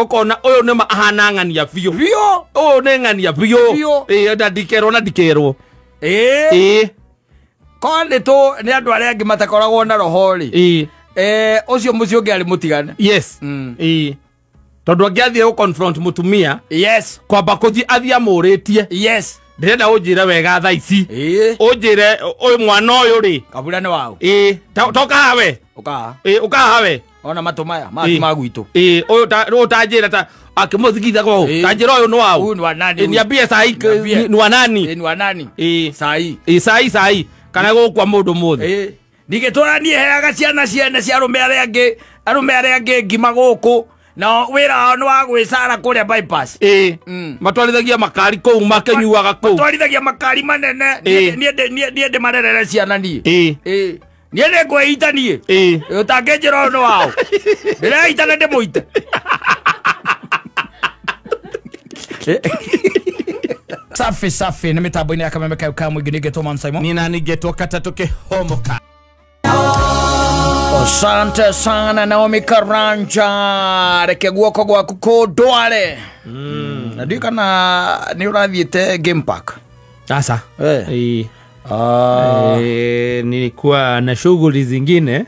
Ukona uyu ni ahana ng'ania biũ. Biũ. Uyu ni ng'ania biũ. Ĩĩ na ndikerwo na ndikerwo. Ĩĩ. Ĩĩ. Ko nĩ tu nĩ andũ arĩa angĩ matakoragwo na roho rĩ. Ĩĩ. Ũcio mũciĩ ũngĩ arĩ mũtigane. Yes. Ĩĩ. Tondu angĩathiĩ gũ confront mũtumia. Yes. Kwamba kũthiĩ athiĩ amũrĩtie. Yes. Ndĩrenda ũnjĩre wega thaa ici. Ĩĩ. Ũnjĩre ũyũ mwana ũyũ rĩ. Kabura nĩ waũ. Ĩĩ. Toka haha we. Ũka haha. Ĩĩ ũka haha we. Ona matũ maya maya ma gwitũ. Ĩĩ ũyũ ũtanjĩra ta akĩmũthikitha kwa ũũ. Tanjĩra ũyũ nĩ waũ. Ũyũ nĩ wa nani? Niambie sahi ni wa nani? Ĩĩ nĩ wa nani? Ĩĩ. Sahi. Ĩĩ sahi sahi. Kana gũkua mũndũ mũthĩ. Ĩĩ. Ningĩtũra niĩ heaga ciana ciene cia arũme arĩa angĩ arũme arĩa angĩ ngima gũkũ. Na wĩra wao nĩ wa gwĩcara kũrĩa bypass. Ĩĩ. Matwarithagia makari kũu makĩnyuaga kũu. Matwarithagia makari manene. Niĩ ndĩmarerere ciana niĩ. Ĩĩ. Ĩĩ. Niĩ nĩngwĩita niĩ. Ĩĩ. Ũtangĩnjĩra ũyũ nĩ waũ. Ndĩreita na ndĩmũite. Safi safi nĩ mĩtambo-inĩ ya Kameme kayo ka mũingĩ nĩngetwo Man Simon. Nĩ nani ngetwo Katatũ Kĩhomoka. Asante sana Naomi Karanja, reke guoko gwaku kũndware. Na ndiũĩ kana nĩ ũrathiĩte game park? Sasa. Eh. Nilikuwa na shughuli zingine.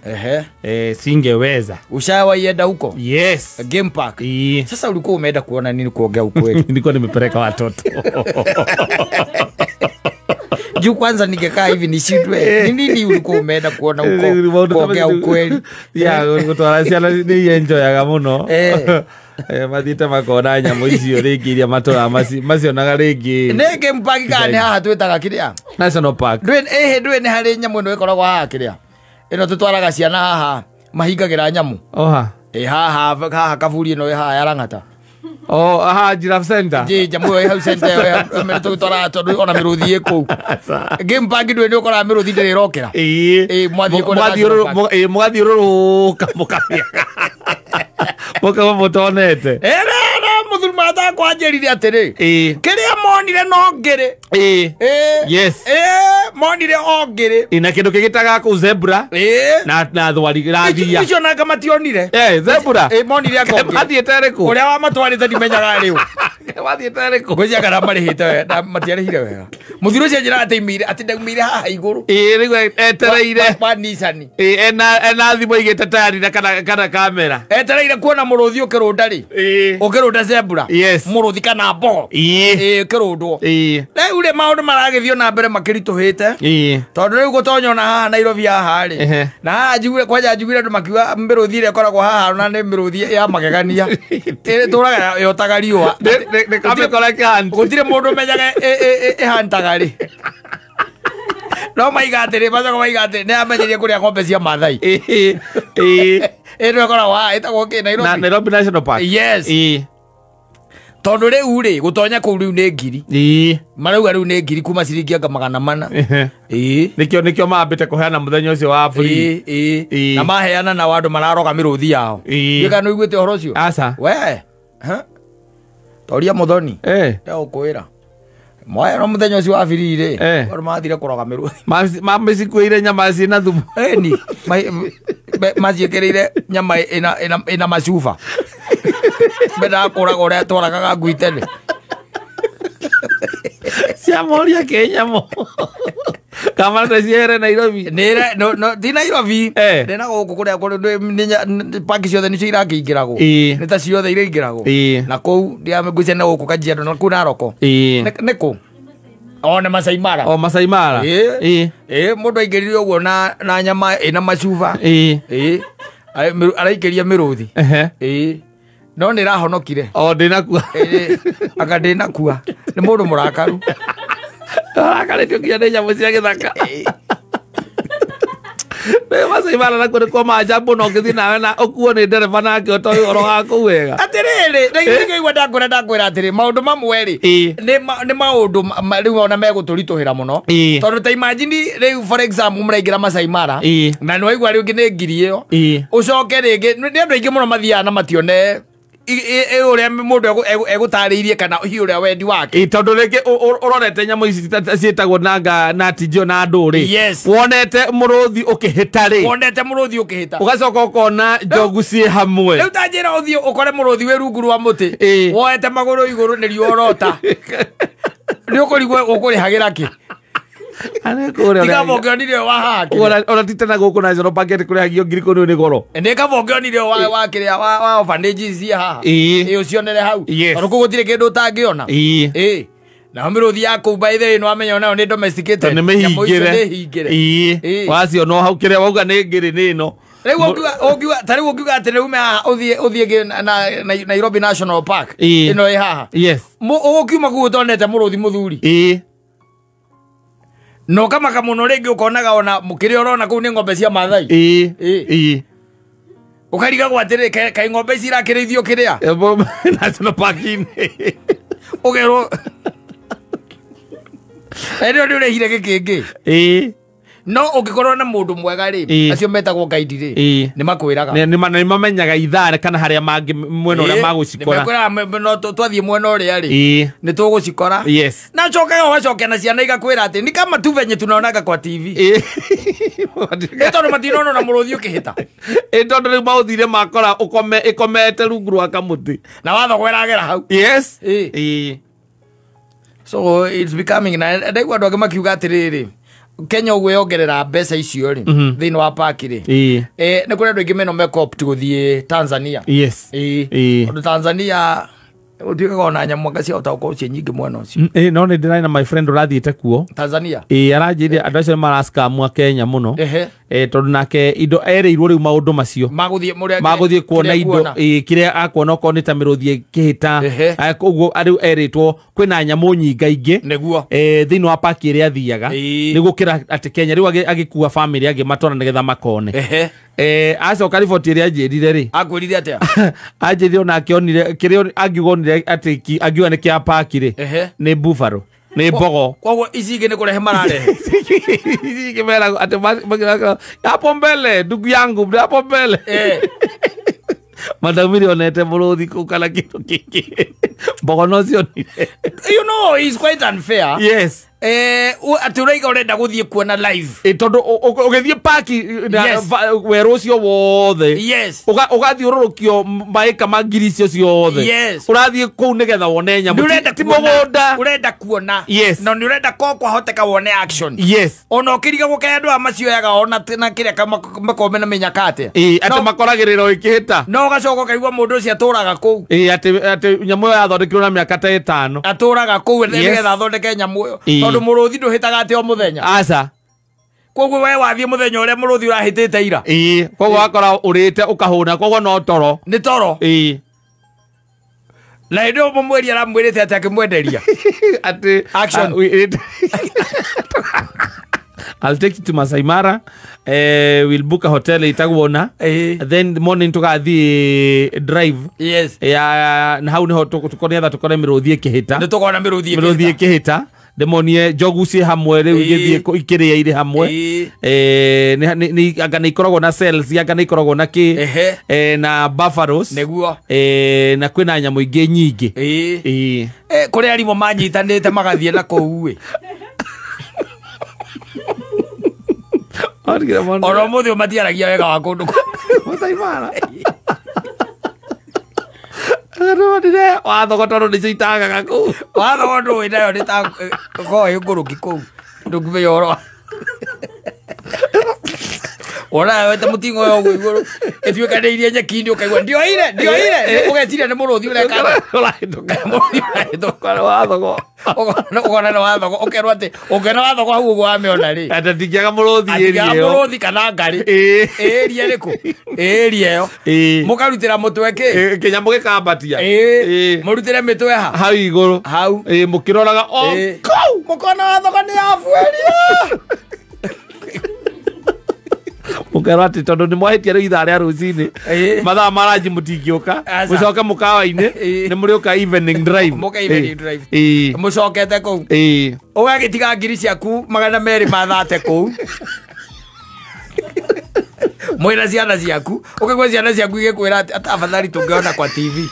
Singeweza. Ushawaienda huko? Yes. Game park. Sasa ulikuwa umeenda kuona nini kuongea ukweli? Nilikuwa nimepeleka watoto. Juu kwanza ningekaa hivi nishindwe. Ni nini ulikuwa umeenda kuona huko? Kuongea ukweli. Ya, gutwara ciana ni enjoyaga muno. Mathiĩte makona nyamũ icio rĩngĩ iria matũraga macionaga rĩngĩ. Nĩ game park kana nĩ haha twĩtaga kĩrĩa? National Park. Ndũĩ nĩ harĩ nyamũ ĩno ĩkoragwo haha kĩrĩa? Ĩno tũtwaraga ciana haha mahingagĩra nyamũ. Oha. Haha haha kaburi ĩno ĩ haha ya Lang'ata. Oh, aha, Giraffe Center. Ji, nyamũ ĩyo ĩ hau center ĩyo tũgĩtwaraga tondũ ona mĩrũthi ĩ kũu. Game park ndũĩ nĩ ũkoraga mĩrũthi ndĩrĩ ĩrokĩra. Ĩĩ. Mwathiĩ kũrĩa National Park. Ĩĩ, mũgathiũrũrũka mũkagĩa. Mũkauma mũtonete. Mũthuri matakwa anjĩrire atĩrĩ. Kĩrĩa monire no ngĩrĩ. Ĩĩ. Yes. Monire o ngĩrĩ. Ĩĩ, na kĩndũ kĩgĩtaga kũu zebra. Na thwari na thia. Icio nanga mationire. Zebra. Monire anga ngĩrĩ. Mathiĩte rĩkũ? Ũrĩa wamatwarĩte ndimenyaga rĩu. Mathiĩte rĩkũ? Ngwĩciria kana marĩhĩte wega, na matiarĩhire wega. Mũthuri ũcio anjĩraga atĩ aimire, atĩ ndaumire haha igũrũ. Ĩĩ, rĩu etereire. Wa Nissan. Ĩĩ, ena thimũ igĩte tayari na kana kamera. Etereire kuona mũrũthi ũkĩrũnda rĩ. Ĩĩ. Ũkĩrũnda zebra. Yes. Mũrũthi kana mbogo. Ĩĩ. Ĩĩ, ũkĩrũndwo. Ĩĩ. Rĩu rĩ maũndũ maragĩthiĩ na mbere makĩritũhĩte. Ĩĩ. Tondũ rĩu gũtonya ona haha Nairobi haha rĩ. Na haha njiguire kwanja njiguire andũ makiuga mĩrũthi ĩrĩa ĩkoragwo haha na nĩ mĩrũthi ya magegania. Ĩtũraga yotaga riũa. Gũtirĩ mũndũ ũmenyaga ĩhantaga rĩ. No maiga atĩrĩ, macoka maiga atĩrĩ, nĩ amenyerie kũrĩa ng'ombe cia Maathai. Ĩĩ. Ĩno ĩkoragwo haha ĩtagwo kĩ Nairobi? Nairobi National Park. Yes. Ĩĩ. Tondũ rĩu rĩ gũtonya kũu rĩu nĩ ngiri. Ĩĩ. Marauga rĩu nĩ ngiri kuma ciringi anga 400. Ĩĩ. Nĩkĩo mambĩte kũheana mũthenya ũcio wa free. Ĩĩ. Na maheana na andũ mararoga mĩrũthi yao. Ĩĩ. Kana nĩ ũiguĩte ũhoro ũcio? Aca. We. Toria Muthoni. Ndagũkwĩra. Mwaero mũthenya ũcio wa free rĩ. Andũ mathire kũroga mĩrũthi. Mamĩcikuĩire nyama ciĩna thumu. Ĩni. Maciĩkĩrĩire nyama ĩna macuba. Mendaga kũraga ũrĩa twaragaga ngui tene. Ciamoria kĩnyamũ. Kama ciehere Nairobi. No, ti Nairobi. Ndĩ na gũkũ kũrĩa kũrĩ park ciothe nĩcio irakĩingĩragwo. Nĩ ta ciothe iraingĩragwo. Na kũu ngwĩciria nĩ gũkũ Kajiado na kũu Naroko. Nĩ kũ? O nĩ Masai Mara. O Masai Mara. Ĩĩ. Mũndũ aingĩrire ũguo na nyama ĩna macuba. Ĩĩ. Araikĩria mĩrũthi. Ĩĩ. No nĩ ĩrahonokire. O ndĩnakua. Anga ndĩnakua. Nĩ mũndũ mũrakaru. Arakarĩtio nginya nĩ nyamũ cia gĩthaka. Nĩ Masai Mara nakuo nĩ kwa maajabu na ũngĩthiĩ nawe na ũkuo nĩ ndereba nake ũtoĩ ũhoro wa kũu wega. Atĩrĩrĩ, na ithuĩ ngĩigua ndakwĩra atĩrĩ, maũndũ mamwe rĩ, nĩ maũndũ rĩu ona megũtũritũhĩra mũno. Tondũ ta imagine rĩu for example mũraingĩra Masai Mara, na nĩ waigua rĩngĩ nĩ ngiri ĩyo. Ũcoke rĩngĩ, nĩ andũ aingĩ mũno mathiaga na matione Ũrĩa mũndũ egũtarĩirie kana hihi ũrĩa wendi wake. Tondũ rĩngĩ ũrorete nyamũ ici ciĩtagwo nanga na tijio na andũ rĩ. Wonete mũrũthi ũkĩhĩta rĩ. Wonete mũrũthi ũkĩhĩta. Ũgacoka ũkona njogu ciĩ hamwe. Rĩu ta njĩra ũthiĩ ũkore mũrũthi wĩ rungu rwa mũtĩ. Woete magũrũ igũrũ nĩ riũa ũrota. Nĩ ũkũrigwo ũkũrĩhagĩra kĩ? Tiga mũngĩonire wa haha ona titena gũkũ National Park atĩ kũrĩhagio ngiri kũndũ nĩ goro. Nĩ kaba ũngĩonire wa kĩrĩa wa orphanage ci haha. Ĩ ũcionere hau. Tondũ kũu gũtirĩ kĩndũ ũtangĩona. Ĩ naho mĩrũthi ya kũu by the way nĩ wamenya onayo nĩ domesticated. Nĩ mĩhingĩre. Ĩ wacionwo hau kĩrĩa wauga nĩ ngĩrĩ nĩ ĩno. Rĩu ũngiuga ta rĩu ũngiuga atĩ rĩu ume haha ũthiĩ na Nairobi National Park ĩno ĩ haha. Ũgũkiuma kũu ũtonete mũrũthi mũthuri. Ĩ no kama kamuno rĩngĩ ũkonaga ona mũkĩrĩa ũrona kũu nĩ ng'ombe cia Maathai. Ĩ ũkarigagwo atĩrĩ kaĩ ng'ombe ici irakĩrĩithio kĩrĩa National Park-inĩ ũkerwo ĩrĩa nĩ ũrehire gĩkĩngĩ. Ĩ no ũngĩkorwo na mũndũ mwega rĩ acio metagwo guide rĩ nĩ makwĩraga nĩ mamenyaga ithaa kana harĩa mangĩ mwena ũrĩa magũcikora. Nĩ no twathiĩ mwena ũrĩa rĩ nĩ tũgũcikora. Na cokaga ũgacokia na ciana igakwĩra atĩ ni kama tu venye tunaonaga kwa TV. Ĩ tondũ matinona na mũrũthi ũkĩhĩta. Ĩ tondũ rĩu maũthire makora ĩkomete rungu rwa kamũtĩ na watho ĩragera hau. Yes. Ĩ so it's becoming na ndaigua andũ angĩ makiuga atĩrĩrĩ Kenya ũguo yongerera mbeca icio rĩ thĩinĩ wa park rĩ nĩ kũrĩ andũ aingĩ meno meko-opt gũthiĩ Tanzania. Yes. Tondũ Tanzania ũtuĩkaga ona nyamũ anga ciahota gũkorwo ciĩ nyingĩ mwena ũcio. No nĩ ndĩrarĩ na my friend ũrathiĩte kuo Tanzania. Aranjĩrire andũ acio nĩ marascamwa Kenya mũno tondũ nake indo erĩirwo rĩu maũndũ macio magũthiĩ kuona indo kĩrĩa akuona okorwo nĩ ta mĩrũthi ĩkĩhĩta ũguo rĩu erĩtwo kwĩna nyamũ nyingaingĩ thĩinĩ wa park ĩrĩa athiaga nĩ gũkĩra atĩ Kenya rĩu agĩkua family agĩmatwara nĩgetha makone. Acoka riboti ĩrĩa anjĩrire rĩ akwĩrire atĩa? Anjĩrire onake onire kĩrĩa angiuga onire atĩ angiuga nĩ kĩa park rĩ nĩ buffalo nĩ mbogo. Koguo ici ingĩ nĩ kũrehe mararehe. Ici ingĩ meragwo atĩ hapo mbele ndugu yangu hapo mbele. Madaumire onete mũrũthi kũu kana kĩndũ kĩngĩ. Mbogo no cionire. You know it's quite unfair. Yes. Atĩ ũraiga ũrenda gũthiĩ kuona live. Tondũ ũgĩthiĩ paki werũ ũcio wothe. Yes. Ũgathiũrũrũkio maĩka ma ngiri icio ciothe. Yes. Ũrathiĩ kũu nĩgetha wone nyamũ. Ti mũgũnda. Ũrenda kuona. Yes. Na nĩ ũrenda ko kwahoteka wone action. Yes. Ona ũkĩrigagwo kaĩ andũ aya macioyaga ona na kĩrĩa makoragwo mena mĩnyaka atĩa. Atĩ makoragĩrĩra ĩkĩhĩta. No ũgacoka ũkaigua mũndũ ũcio atũraga kũu. Atĩ nyamũ ĩyo yathondekirwo na mĩaka ta ĩtano. Atũraga kũu nĩgetha athondeke nyamũ ĩyo. Tondũ mũrũthi ndũhĩtaga atĩ o mũthenya. Aca. Koguo we wathiĩ mũthenya ũrĩa mũrũthi ũrahĩtĩte ira. Koguo wakora ũrĩte ũkahũna koguo no toro. Nĩ toro. Na hĩndĩ ĩyo mũmweria aramwĩrĩte atĩ akĩmwenderia. Atĩ action. I'll take you to Masai Mara. We'll book a hotel ĩtagwo na. Then the morning tũgathiĩ drive. Yes. Ya na hau nĩho tũkonetha tũkore mĩrũthi ĩkĩhĩta. Nĩ tũkona mĩrũthi ĩkĩhĩta. Ndĩmonie njogu ciĩ hamwe rĩu igĩthiĩ ikĩrĩa irĩ hamwe. Anga nĩ ikoragwo na cells anga nĩ ikoragwo na kĩ na buffaloes. Nĩguo. Na kwĩna nyamũ ingĩ nyingĩ. Kũrĩ arimũ manyitanĩte magathiĩ na kũu ĩ. Ona ũmũthĩ matiaragia wega wa kũndũ kũu. Masai Mara. Wathogo tondũ nĩcio itagaga kũu. Wathogo ndũĩ nayo nĩ ta koragwo ĩ ngũrũki kũu ndũngĩmenya ũhoro. Wonaga wĩta mũting'o ũyũ ũguo igũrũ ĩtuĩkanĩirie nyeki-inĩ ũkaigua ndioire ndioire ũgeciria nĩ mũrũthi ũreka ũrahĩtũka. Mũrũthi ũrahĩtũka. Wathogo. Ũkona nĩ wathogo ũkerwo atĩ ũngĩona wathogo hau ũguo wamĩona rĩ atĩ ndingĩaga mũrũthi ĩria ĩyo mũrũthi kana ngarĩ ĩria ĩrĩkũ ĩria ĩyo mũkarutĩra mũtwe kĩ kĩnyamũ gĩkambatia mũrutĩre mĩtwe ha hau igũrũ hau mũkĩroraga o kũu mũkona wathogo nĩ yabuĩria. Mũkerwo atĩ tondũ nĩ mwahĩtia rĩu ithaa rĩa rũcinĩ mathaa ma ranji mũtingĩũka mũcoke mũkawa-inĩ nĩ mũrĩũka evening drive. Mũke evening drive mũcokete kũu ũgagĩtiga ngiri ciaku 230 kũu mwĩna ciana ciaku ũkaigua ciana ciaku igĩkwĩra atĩ afadhali tũngĩona kwa TV.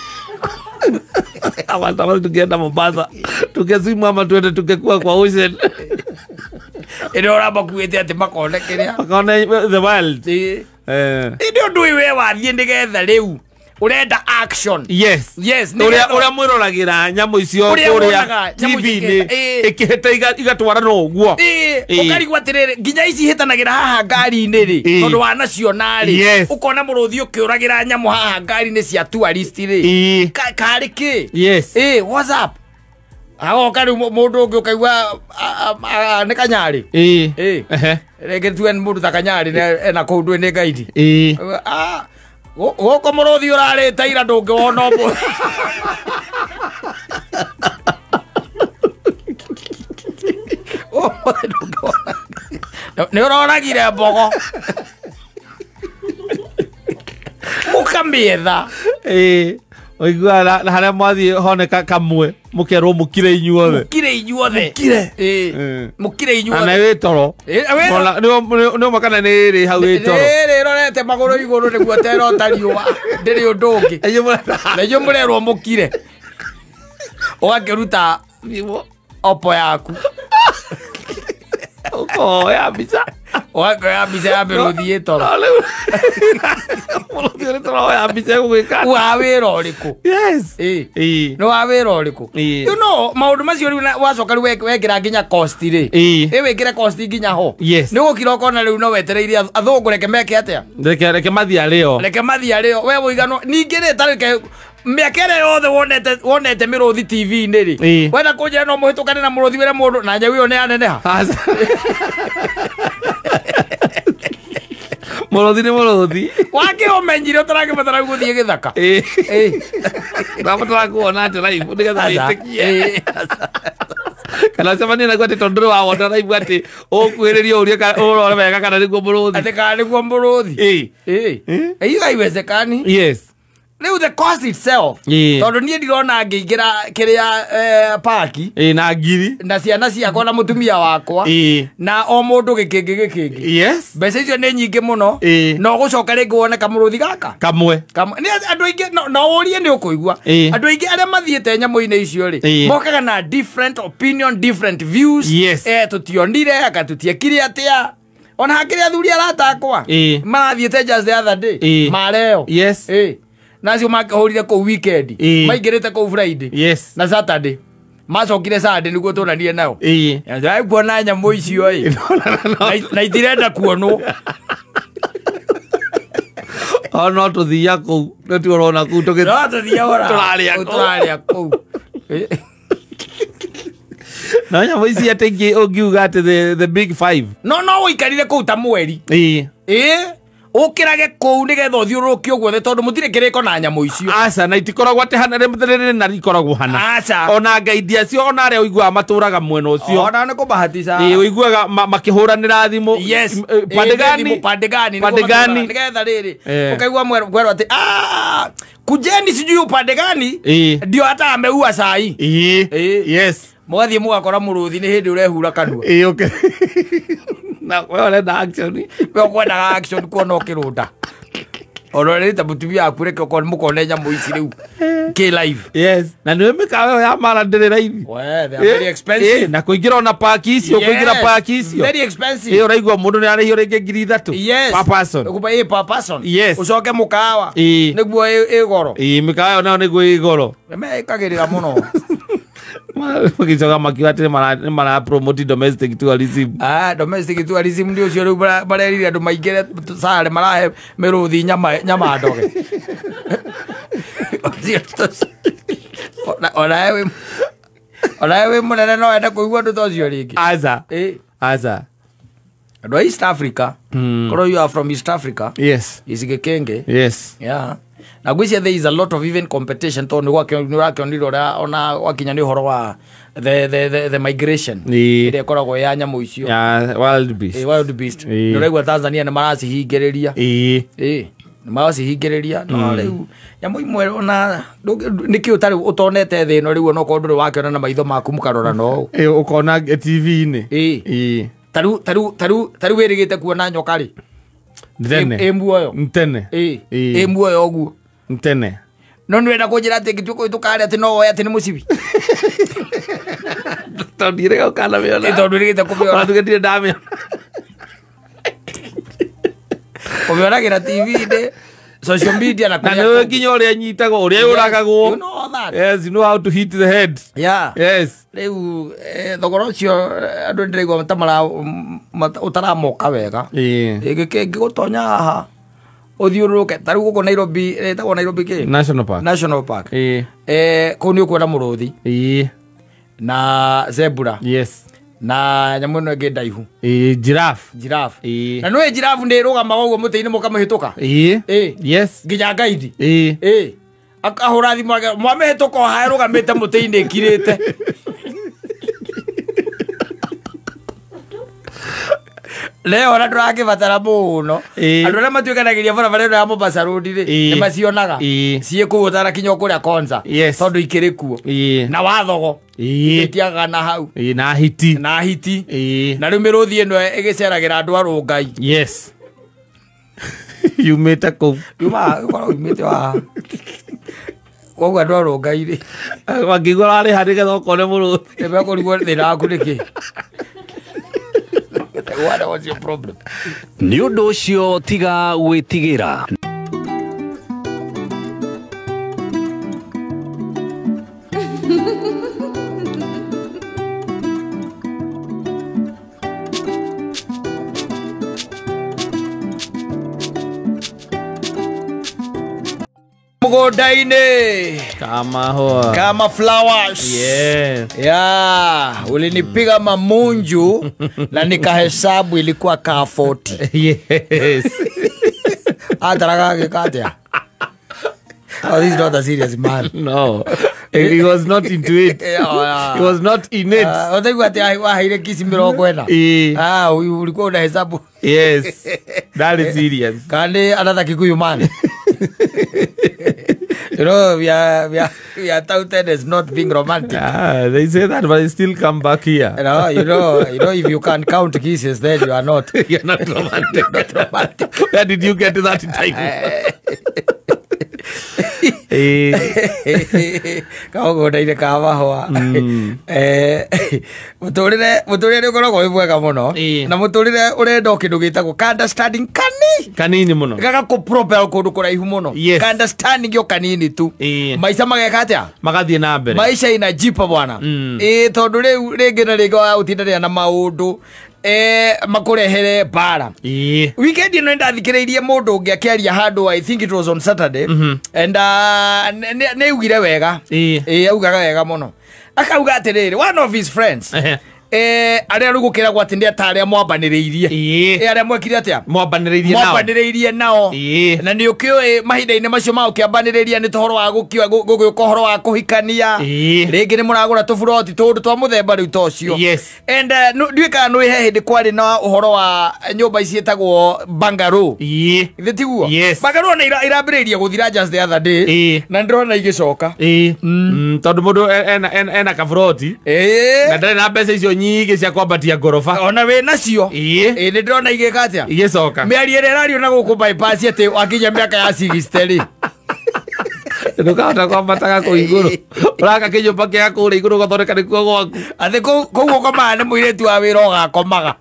Ama tamani tungeenda Mombasa, tungeswimu ama tuende tungekuwa kwa ocean. Ĩrĩa ũramakuĩte atĩ makone kĩrĩa makone the wild. Ĩndĩ ũndũ ũyũ we wathiĩ nĩgetha rĩu ũrenda action. Yes. Yes. Ũrĩa mwĩroragĩra nyamũ icio kũrĩa TV-inĩ ĩkĩhĩta igatwarana ũguo. Ũkarigwo atĩrĩrĩ nginya ici ihĩtanagĩra haha ngari-inĩ rĩ tondũ wanaciona rĩ ũkona mũrũthi ũkĩũragĩra nyamũ haha ngari-inĩ cia tourist rĩ karĩ kĩ? Yes. What's up? Agoka rĩu mũndũ ũngĩ ũkaigua nĩ Kanyarĩ. Rĩngĩ tuge mũndũ ta Kanyarĩ ena kũu ndũĩ nĩ ngaidi. Gũkũ mũrũthi ũrarĩte ira ndũngĩwona ũmũthĩ. Ũmũthĩ ndũngĩwona. Nĩ ũroragire mbogo. Ũkamĩetha. Ũiguaga na harĩa mwathiĩ honeka kamwe mũkerwo mũkire inyuothe. Mũkire inyuothe. Mũkire. Mũkire inyuothe. Na wĩ toro. Nĩ ũma kana nĩ ĩrĩ hau wĩ toro. Ĩrĩ ĩrorete magũrũ igũrũ nĩguo terota riũa. Ndĩrĩ ũndũ ũngĩ. Na inyuĩ mũrerwo mũkire. Ũgakĩruta opo yaku. Ũkoya mbica. Ũgakoya mbica ya mĩrũthi ĩ toro. Mũrũthi ũrĩ toro woya mbica ĩgũgwĩka. Wa wĩra ũrĩkũ? Yes. Nĩ wa wĩra ũrĩkũ? You know, maũndũ macio rĩu wacoka rĩu wekĩra nginya cost rĩ. Ĩ wĩkĩre cost nginya ho. Yes. Nĩ ũgũkira ũkona rĩu no wetereire athũngũ reke meke atĩa? Reke mathiĩ arĩo. Reke mathiĩ arĩo. We ũiganwo ningĩ rĩ ta reke mĩaka ĩrĩa yothe wonete mĩrũthi TV-inĩ rĩ. Wenda kũnjĩra no mũhĩtũkane na mũrũthi wĩre mũndũ na nyau ĩyo nĩ yaneneha. Mũrũthi nĩ mũrũthi. Wakĩũmenyire ũtarakĩbatara gũthiĩ gĩthaka. Ũrabatara kuona atĩ live nĩgetha wĩtĩkie. Kana ũcemanie naguo atĩ tondũ ndũrĩ wawona live atĩ ũkuhĩrĩrie ũrie ũrore wega kana nĩguo mũrũthi. Atĩ kana nĩguo mũrũthi. Hiyo haiwezekani. Yes. Rĩu the cost itself. Tondũ niĩ ndirona ngĩingĩra kĩrĩa paki. Na ngiri. Na ciana ciakwa na mũtumia wakwa. Na o mũndũ gĩkĩngĩ gĩkĩngĩ. Yes. Mbeca icio nĩ nyingĩ mũno. Na ũgũcoka rĩngĩ wone kamũrũthi gaka. Kamwe. Nĩ andũ aingĩ no ũrie nĩ ũkũigua. Andũ aingĩ arĩa mathiĩte nyamũ-inĩ icio rĩ. Mokaga na different opinion, different views. Yes. Tũtionire anga tũtiekire atĩa. Ona hakĩrĩ athuri arata akwa. Marathiĩte just the other day. Mareo. Yes. Nacio makĩhũrire kũu weekend. Maingĩrĩte kũu Friday. Yes. Na Saturday. Macokire Sunday nĩguo tuonanie nao. Kuona nyamũ icio ĩ. Na itirenda kuonwo. O no tũthiia kũu. Nĩ tu ũrona kũu tũgĩ. No tũthiia ora. Tũrarĩa kũu. No nyamũ ici atĩ ũngiuga atĩ the big five. No no ũikarire kũu ta mweri. Ũkĩrage kũu nĩgetha ũthiũrũrũke ũguo tondũ mũtirĩ kĩrĩko na nyamũ icio. Aca na itikoragwo atĩ hana rĩrĩ na ikoragwo hana. Aca. Ona ngaidi acio ona arĩa ũiguaga matũraga mwena ũcio. Ona nĩ kũbahatica. Ũiguaga makĩhũranĩra thimũ. Yes. Pande gani? Pande gani? Pande gani? Nĩgetha rĩrĩ. Ũkaigua mwerwo atĩ kujeni sijui upande gani ndio hata ameua sai. Yes. Mũgathiĩ mũgakora mũrũthi nĩ hĩndĩ ũrehura kanua. Okay. Na wewe ũrenda action. We ũkwendaga action kuona ũkĩrũnda. Ona rĩrĩ mũtumia waku reke mũkone nyamũ ici rĩu kĩ live. Yes. Na nĩ mĩkawa ĩyo ya mara ndĩrĩ raithi. We, they are very expensive. Na kũingĩra ona park icio, kũingĩra park icio. Very expensive. Ũraigua mũndũ nĩ arĩhio rĩngĩ 3,000. Yes. Per person. Per person. Yes. Ũcoke mũkawa. Nĩguo ĩ goro. Mĩkawa ĩyo nayo nĩguo ĩ goro. Mekagĩrĩra mũno. Makicoka makiuga atĩ nĩ mara promote domestic tourism. Domestic tourism nĩ ũcio rĩu marerire andũ maingĩre sare marahe mĩrũthi nyama ndoge. Ona we mũnene no ende kũigua ũndũ ta ũcio rĩngĩ. Aca. Aca. Andũ a East Africa. Korwo you are from East Africa. Yes. Gĩcigĩ. Yes. Yeah. Na gwĩciria there is a lot of even competition tondũ nĩ ũrakĩonire ũrĩa ona wakinya nĩ ũhoro wa the migration ĩrĩa ĩkoragwo ya nyamũ icio. Ya wild beast. Wild beast. Nĩ ũraigua Tanzania nĩ maracihingĩrĩria. Nĩ maracihingĩrĩria no rĩu nyamũ imwe ona nĩkĩ ũtarĩ ũtonete thĩ ĩno rĩu ona okorwo ndũrĩ wakĩona na maitho maku mũkarora no ũũ. Ũkona TV-inĩ. Tarĩu wĩrĩgĩte kuona nyoka rĩ. Tene. Ĩ muoyo. Tene. Ĩ muoyo ũguo. Tene. No nĩwenda kũnjĩra atĩ ngĩtua kũhĩtũka harĩa atĩ no woe atĩ nĩ mũcibi. Tondũ ndiĩrĩga ũkanamĩona. Tondũ ndĩrĩgĩte kũmĩona. Ona tuge ndirĩ ndamĩona. Ũmĩonagĩra TV-inĩ, social media na Na nĩũĩ nginya ũrĩa ĩnyitagwo, ũrĩa yũragagwo. You know all that. Yes, you know how to hit the head. Yeah. Yes. Rĩu thogora ũcio andũ ndĩraigua ta ũtaramoka wega. Ĩngĩgũtonya haha ũthiũrũrũke ta rĩu gũkũ Nairobi, ĩtagwo Nairobi kĩ? National Park. National Park. Kũu nĩ ũkuona mũrũthi. Na zebra. Yes. Na nyamũ ĩno ĩngĩ ndaihu. Giraffe. Giraffe. Na nĩũĩ giraffe nĩ ĩrũgamaga ũguo mũtĩ-inĩ mũkamĩhĩtũka? Yes. Nginya ngaidi. Akahũra thimũ mwamĩhĩtũka o haha ĩrũgamĩte mũtĩ-inĩ ĩkirĩte. Leo ona ndũrakĩbatara mũno. Andũ arĩa matuĩkanagĩria barabara ĩno ya Mombasa Road rĩ, nĩ macionaga. Ciĩ kũu ũtarakinya o kũrĩa Konza. Tondũ ikĩrĩ kuo. Na wathogo. Itiagaga na hau. Na hiti. Na hiti. Na rĩu mĩrũthi ĩno ĩgĩceragĩra andũ a Rũngai. Yes. Yumĩte kũu. Yumaga ũkoragwo yumĩte wa koguo andũ a Rũngai rĩ. Mangĩigua ũrarĩha nĩgetha ũkone mũrũthi. Nĩmekũrigwo thĩna waku nĩkĩ. What was your problem? Nĩ ũndũ ũcio tiga gwĩtigĩra. Mũgũnda-inĩ kama hoa, kama flowers. Yeah. Yeah, ulinipiga mamunju na nikahesabu ilikuwa ka 40. Yes. Ataraga gikatia. Oh, this is not a serious man. No. He was not into it. He was not in it. Utaigua ati waheire kisi 40. Ah, ulikuwa unahesabu. Yes. That is serious. Kani another Kikuyu man. You know, we are touted as not being romantic. Yeah, they say that, but they still come back here. You know, if you can count kisses, then you are not. You're not romantic. Not romantic. Where did you get that title? Kamũgũnda-inĩ ka mahũa. Mũtũrĩre nĩ ũkoragwo wĩ mwega mũno. Na mũtũrĩre ũrenda o kĩndũ gĩtagwo ka understanding kanini mũno. Gagakũ-propel kũndũ kũraihu mũno. Ka understanding o kanini tu. Maica mageka atĩa? Magathiĩ na mbere. Maica inajipa bwana. Tondũ rĩu rĩngĩ na rĩngĩ wagũtindanĩra na maũndũ makurehere bara. Weekend ĩno nĩndathikĩrĩirie mũndũ ũngĩ akĩaria handũ, I think it was on Saturday. And nĩaugire wega. Augaga wega mũno. Akauga atĩrĩrĩ, one of his friends arĩa rĩu gũkĩragwo atĩ nĩ ata arĩa mwambanĩrĩirie. Arĩa mwekire atĩa? Mwambanĩrĩirie nao. Na nĩ ũkĩũĩ mahinda-inĩ macio ma ũkĩambanĩrĩria nĩ tũhoro wa gũgĩũka ũhoro wa kũhikania. Rĩngĩ nĩ mũragũra tũburoti tũndũ twa mũthemba rĩu ta ũcio. And ndiũĩ kana nĩ he hĩndĩ kwarĩ na ũhoro wa nyũmba ici ciĩtagwo bungalow. Githĩ tiguo? Bungalow nĩ irambĩrĩirie gũthira just the other day. Na ndĩrona igĩcoka. Tondũ mũndũ ena kaburoti. Na ndarĩ na mbeca icio nyingĩ cia kwambatia ngoroba. Ona wĩ nacio. Nĩ ndĩrona igĩka atĩa? Igĩcoka. Mĩario ĩrĩa ĩrario na gũkũ bypass atĩ wakinya mĩaka ya 60 rĩ. Ndũkahota kwambataga kũu igũrũ. Ũraka kĩnyũmba kĩa kũrĩa igũrũ ũgathondeka nĩkuo gwaku. Atĩ kũu ũkomaga nĩ mũirĩtu wa wĩra ũgakomaga.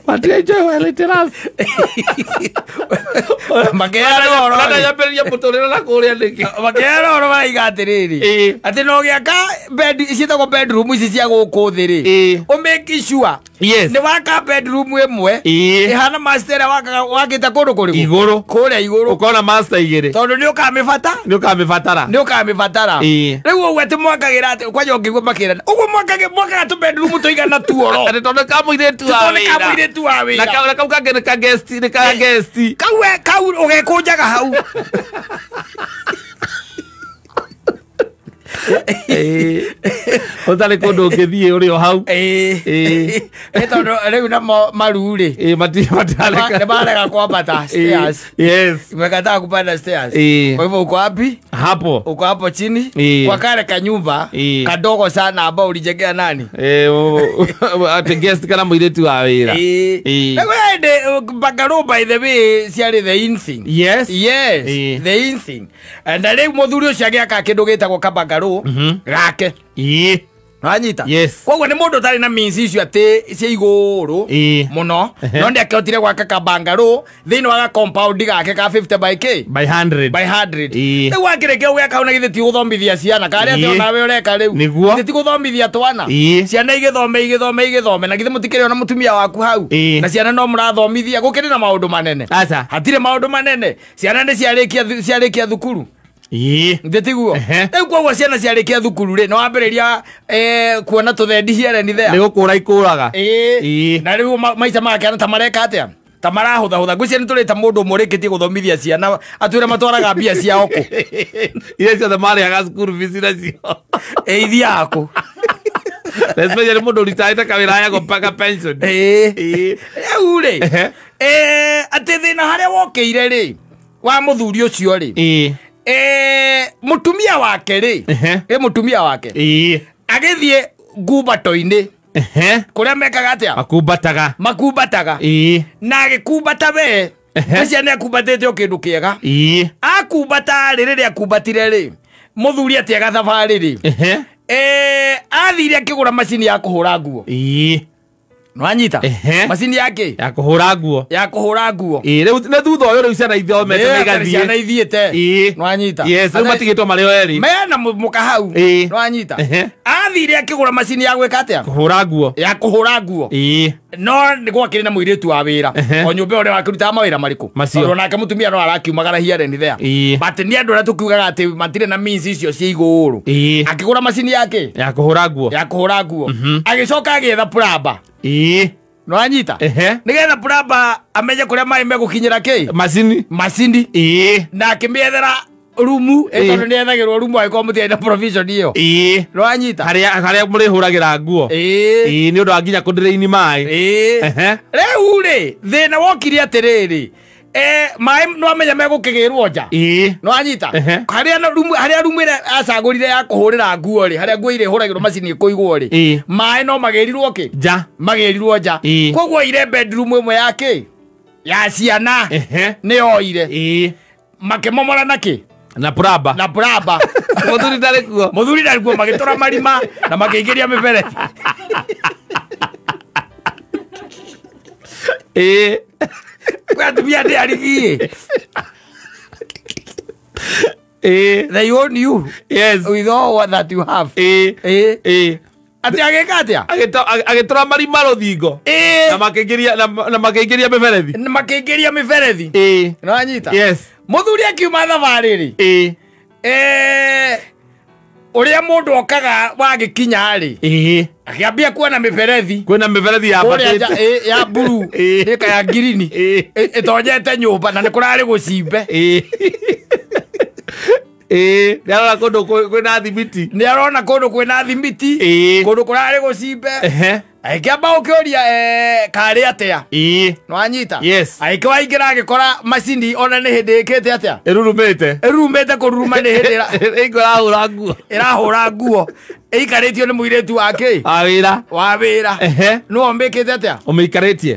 But I enjoy while it lasts. Makeana ũhoro. Ndanyambĩrĩria mũtũrĩre na kũrĩa nĩkĩ. Makeana ũhoro maraiga atĩrĩrĩ. Atĩ no gĩaka bed ciĩtagwo bedroom ici cia gũkũ thĩ rĩ. Ũ make sure. Yes. Nĩ waka bedroom ĩmwe. Ĩhana master ĩrĩa wakĩte kũndũ kũrĩkũ? Igũrũ. Kũrĩa igũrũ. Ũkona master igĩrĩ. Tondũ nĩ ũkamĩbata. Nĩ ũkamĩbatara. Nĩ ũkamĩbatara. Rĩu ũguo atĩ mwakagĩra atĩ kwanja ũngĩigua makĩrana. Ũguo mwakaga tũ bedroom tũigana tuoro. Atĩ tondũ ka mũirĩtu wa wĩra. Tondũ ka mũirĩtu wa wĩra. Na kau kangĩ nĩ ka guest, nĩ ka guest. Kau ũgekũnjaga hau. Ũtarĩ kũndũ ũngĩthiĩ ũrĩ o hau. Nĩ tondũ rĩu namo maru rĩ. Matirareka. Nĩ marega kwambata stairs. Yes. Imekataa kupanda stairs. Kwa hivyo uko wapi? Hapo. Uko hapo chini kwa kale kanyumba kadogo sana ambao ulijengea nani? Ate guest kana muiretu wa wira. Na wende bungalow by the way ciarĩ the in thing. Yes. Yes, the in thing. And rĩu mũthuri ũcio agĩaka kĩndũ gĩtagwo kabangaro gake. Wanyita. Yes. Koguo nĩ mũndũ ũtarĩ na means icio atĩ cia igũrũ mũno no nĩ akĩhotire gwaka kabangaro thĩinĩ wa ga compound gake ka 50 by k by 100 by 100. Rĩu akĩrĩkia gwaka hau na githĩ ti gũthomithia ciana karĩa atĩ onawe ũreka rĩu githĩ ti gũthomithia twana ciana igĩthome na githĩ mũtikĩrĩ ona mũtumia waku hau na ciana no mũrathomithia gũkĩrĩ na maũndũ manene. Hatirĩ maũndũ manene, ciana nĩ ciarĩkia thukuru. Ndĩtiguo rĩu koguo ciana ciarĩkia thukuru rĩ no wambĩrĩria kuona tũthendi here ni there nĩ gũkũra ikũraga. Na rĩu maica make ta mareka atĩa ta marahũthahũtha ngwĩciria nĩ tũrĩta mũndũ ũmwe ũrĩkĩtie gũthomithia ciana atwĩre matwaraga mbia ciao kũ iria ciothe marĩhaga cukuru fees nacio ithiaga kũ especially mũndũ ũritaĩte kawĩra ayagwo mpaka pension. Rĩu rĩ atĩ thĩna harĩa wokĩire rĩ wa mũthuri ũcio rĩ mutumia wake rĩ mutumia wake agĩthiĩ ngumbato-inĩ kũrĩa mekaga atĩa makumbataga na agĩkumbata we acio nĩ akumbatĩte o kĩndũ kĩega akumbata rĩ rĩrĩa akumbatire rĩ mũthuri atĩaga thabarĩ rĩ athire akĩgũra macini ya kũhũra nguo. Nwanyita macini yake ya kũhũra nguo rĩu nĩ thutha ũyũ rĩu ciana ithomete na igathiĩ ciana ithiĩte. Nwanyita. Yes, rĩu matigĩtwo marĩ o erĩ mena mũka hau. Nwanyita athire akĩgũra macini ya gwĩka atĩa kũhũra nguo ya kũhũra nguo. No nĩ gwakĩrĩ na mũirĩtu wa wĩra o nyũmba ũrĩa wakĩrutaga mawĩra marĩkũ tondũ nake mũtumia no arakiumagara here and there but nĩ andũ arĩa tũkiugaga atĩ matirĩ na means icio cia igũrũ. Akĩgũra macini yake ya kũhũra nguo agĩcoka agĩetha plumber. Nwanyita nĩgetha plumber amenye kũrĩa maĩ megũkinyĩra kĩ macini na akĩmĩethera rumu tondũ nĩethagĩrwo rumu angĩkorwo mũtiarĩ na provision ĩyo. Nwanyita harĩa mũrĩhũragĩra nguo nĩ ũndũ wa nginya kũndĩrĩini maĩ. Rĩu rĩ thĩna wokire atĩrĩrĩ maĩ nĩwamenya megũkĩgĩrwo nja. Nwanyita harĩa rumu ĩrĩa acagũrire ya kũhũrĩra nguo rĩ harĩa nguo irĩhũragĩrwo macini ĩkũigwo rĩ maĩ no magĩrirwo kĩ nja magĩrirwo nja koguo ire bedroom ĩmwe ya kĩ ya ciana nĩyoire makĩmomora na kĩ na plumber mũthuri ndarĩ kuo magĩtũra marima na makĩingĩria mĩberethi. Kwa atumia nĩ arigi. They own you. Yes. With all that you have. Atĩ agĩka atĩa agĩtũra marima rũthingo na makĩingĩria mĩberethi Nwanyita. Yes. Mũthuri akiuma thabarĩ rĩ ũrĩa mũndũ okaga wagĩkinya rĩ akĩambia kuona mĩberethi kwĩna mĩberethi ya batĩte ya blue ĩka ya ngirini ĩtonyete nyũmba na nĩ kũrarĩ gũcimbe. Nĩarona kũndũ kwĩna thimiti kũndũ kũrarĩ gũcimbe agĩkĩamba gũkĩũria karĩ atĩa. Nwanyita. Yes. Agĩkĩwaingĩra agĩkora macini ona nĩ hĩndĩ ĩkĩte atĩa ĩrurumĩte kũruruma nĩ hĩndĩ ĩrahũra nguo ĩikarĩtio nĩ mũirĩtu wake wa wĩra nĩwe ũmĩkĩte atĩa ũmĩikarĩtie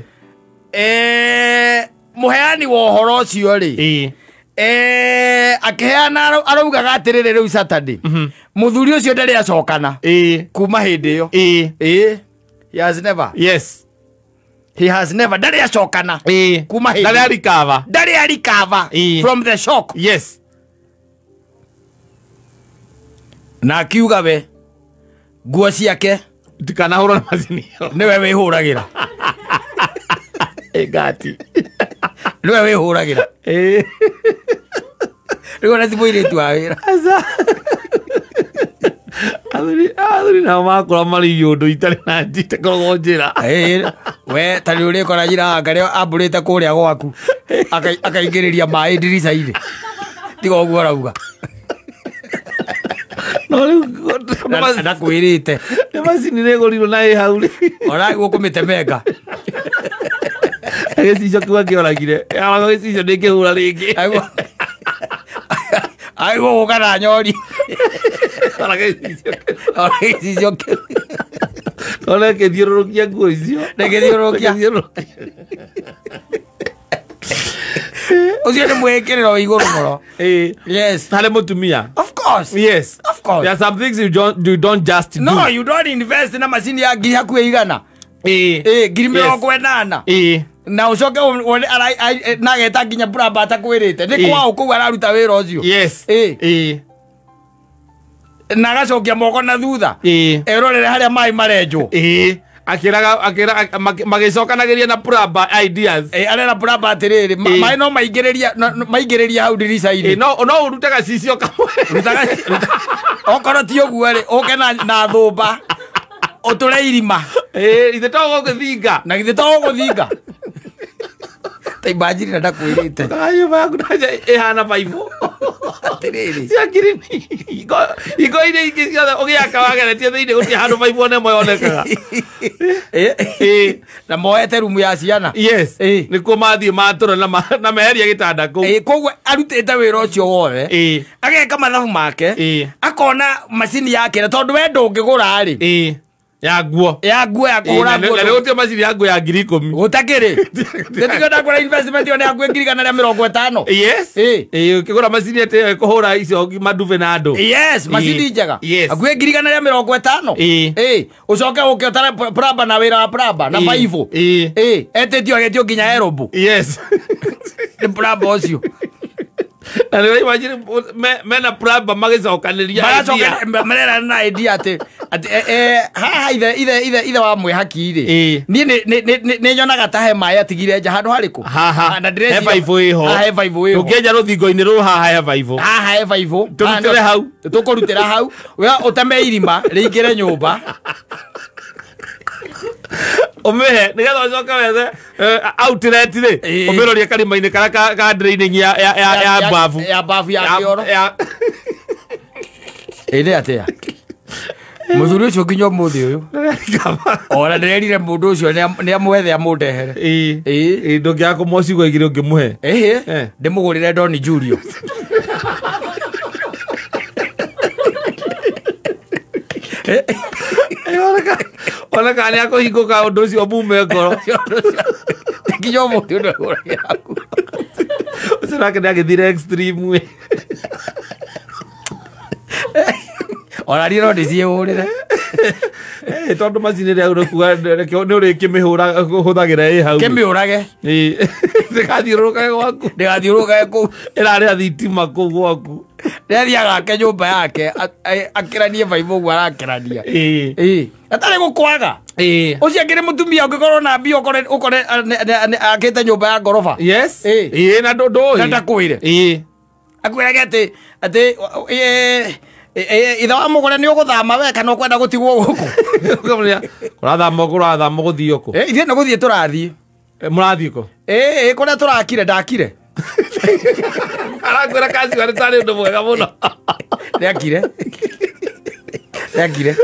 mũheani wa ũhoro ũcio rĩ akĩheana araugaga atĩrĩrĩ rĩu Saturday mũthuri ũcio ndarĩ acokana kuma hĩndĩ ĩyo. He has never. Yes. He has never. Ndarĩ acokana kuma hĩndĩ. Ndarĩ arikava from the shock. Yes. Na akiuga we nguo ciake ndikanahũrwo na macini ĩyo nĩwe wĩhũragĩra. Ngati nĩwe wĩhũragĩra. Rĩu ona ti mũirĩtu wa wĩra. Athuri nao makũra marĩ ũndũ itarĩ na itakoragwo njĩra. We ta rĩu ũrĩkora njĩra karĩa ambũrĩte kũrĩa gwaku akaingĩrĩria maĩ ndirica-inĩ tiga ũguo arauga. No rĩu ndakwĩrĩte nĩ macini nĩĩgũrirwo na ĩ hau rĩ ona gũkũmĩtemenga gĩcicio kĩu akĩoragire gĩcicio ndĩngĩhũra rĩngĩ. Agĩrĩirwo gũka na nyori. Ona gĩcicio kĩu. Ona gĩthiũrũrũkia nguo icio. Gĩthiũrũrũkia. Ũcio nĩ mwĩkĩrĩro igũrũ mũno. Yes. Harĩ mũtumia. Of course. Yes. Of course. There are some things you don't just do. No, you don't invest na macini ya ngiri hakuhĩ igana. Ngiri 80. Na ucoke wone na ageta nginya plumber atakwĩrĩte. Nĩ kwao kũu araruta wĩra ũcio. Yes. Na agacokia moko na thutha. Erorere harĩa maĩ marenjwo. Akĩraga magĩcokanagĩria na plumber ideas. Arera plumber atĩrĩrĩ, maĩ no maingĩrĩria hau ndirica-inĩ. No ũrute gacicio kamwe. Okorwo ti ũguo rĩ, ũke na thũmba ũtũre irima. Ithe to gũgĩthinga. Na githĩ to gũgũthinga. Ta imagine na ndakwĩrĩte. Nyũmba yaku ĩhana baibũ. Atĩrĩrĩ. Cia ngirini. Ingo iria ingĩ ciothe ũgĩaka wageretie thĩinĩ gũtirĩ handũ baibũ ona ĩmwe yonekaga. Na moete rumu ya ciana. Yes. Nĩkuo mathiĩ matũra na meheria gĩtanda kũu. Koguo arutĩte wĩra ũcio wothe. Ageka mathabu make. Akona macini yake tondũ we ndũngĩgũra rĩ. Ya nguo. Ya nguo ya kũhũra nguo. Na gũtirĩ macini ya nguo ya ngiri 10. Gũtakĩrĩ. Nĩtigenda kũgũra investment yone ya nguo 150. Yes. Ũkĩgũra macini atĩ ĩkũhũra icio mandube na andũ. Yes, macini njega. Nguo 150. Ũcoke ũke ũtare plumber na wĩra wa plumber na baibũ. Etĩtio agetio nginya erobu. Yes. Nĩ plumber ũcio. Na nĩ imagine mena plumber magĩcokanĩria. Maracoka marerana na idea atĩ haha ithe wa mwĩhaki rĩ. Niĩ nĩ nyonaga ta he maĩ atigire nja handũ harĩkũ. Haha. He baibũ ĩho. Haha he baibũ ĩho. Tũngĩenja rũthingo-inĩ rũu haha he baibũ. Haha he baibũ. Tũrutĩre hau. Tũkũrutĩra hau. We ũteme irima rĩingĩre nyũmba. Ũmĩhe nĩgetha ũcoke wethe outlet rĩ ũmĩrorie karima-inĩ karĩa ka draining ya bafu. Ya bafu ya kĩoro. Ĩrĩ atĩa? Mũthuri ũcio nginya ũmũthĩ ũyũ. Ona ndĩrerire mũndũ ũcio nĩ amwethe amũndehere. Ndũngĩaga kũmũhe ciugo igĩrĩ ũngĩmũhe. Ndĩmũgũrĩre Don Julio. Oneka nĩ akũhingũka ũndũ ũcio mume ngoro. Nginya ũmũthĩ ũyũ ndũgũragĩra nguo. Ũcio nake nĩ agĩthire extreme. Ona niĩ no ndĩciĩhũrĩre. Tondũ macini ĩrĩa ũrĩkuga nĩ ũrĩkĩmĩhũra hũthagĩra ĩ hau. Kĩmĩũrage. Ndĩgathiũrũrũkage gwaku. Ndĩgathiũrũrũkage kũu. Ĩrarĩa thitima kũu gwaku. Nĩathiaga ake nyũmba yake akĩranie baibũ ũguo arakĩrania. Atarĩ gũkwaga. Ũcio angĩrĩ mũtumia ũngĩkorwo na mbia ũkore akĩte nyũmba ya ngoroba. Yes. Na ndũĩ. Na ndakwĩre. Akwĩrage atĩ ithe wa mũgũre nĩ ũgũthama we kana ũkwenda gũtigwo gũkũ. Kũrathama kũrathama gũthiĩ kũ? Ithuĩ nĩ gũthiĩ tũrathiĩ. Mũrathiĩ kũ? Kũrĩa tũrakire ndakire. Arakwĩra kaciwa nĩ tarĩ ũndũ mwega mũno. Ndakire. Ndakire.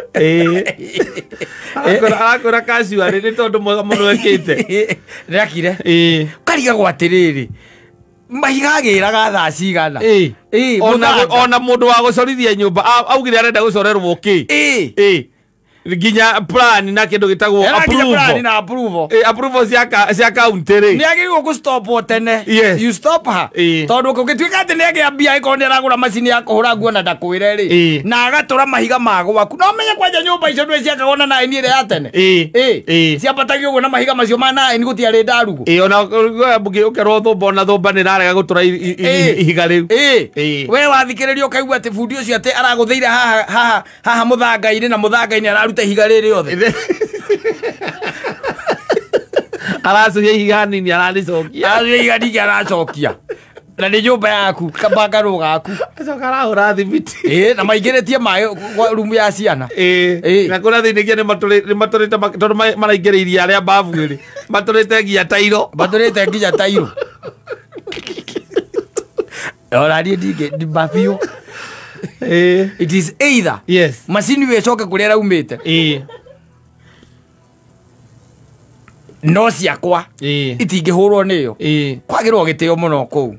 Arakwĩra kaciwa nĩ tondũ mwega mũno ekĩte. Ndakire. Ũkarigagwo atĩrĩrĩ. Mahiga agĩraga thaa cigana. Ona mũndũ wa gũcorithia nyũmba augire arenda gũcorerwo kĩ. Nginya plan na kĩndũ gĩtagwo approval. Na approval. Approval cia county rĩ. Nĩ agĩrĩirwo gũ stop tene. You stop her. Tondũ kũngĩtuĩka atĩ nĩ agĩa mbia ĩkorwo nĩ aragũra macini ya kũhũra nguo na ndakwĩre rĩ. Na agatũra mahiga ma gwaku. No menye kwanja nyũmba icio ndũĩ ciakagwo na naini ĩrĩa ya tene. Ciambatagio ũguo na mahiga macio ma naini gũtiarĩ ndarugo. Ona ũkerwo thũmba ona thũmba nĩ ĩrarega gũtũra ihiga rĩu. We wathikĩrĩria ũkaigua atĩ bundi ũcio atĩ aragũthĩire haha haha mũthanga-inĩ na mũthanga-inĩ araruta ihiga rĩrĩ othe. Aracokia ihiga nini ararĩcokia. Aracokia ihiga nini aracokia. Na nĩ nyũmba yaku kambangarũ gaku. Acoka arahũra thimiti. Na maingĩrĩtie maĩ rumu ya ciana. Na kũrĩa thĩinĩ nginya nĩ matũrĩte tondũ maraingĩrĩirie arĩa babu rĩ. Matũrĩte nginya tairo. Matũrĩte nginya tairo. Ona niĩ ndingĩ biũ. It is either. Yes. Macini ĩcoke kũrĩa ĩraumĩte. No ciakwa itingĩhũrwo nĩyo. Kwagĩrwo gĩtĩo mũno kũu.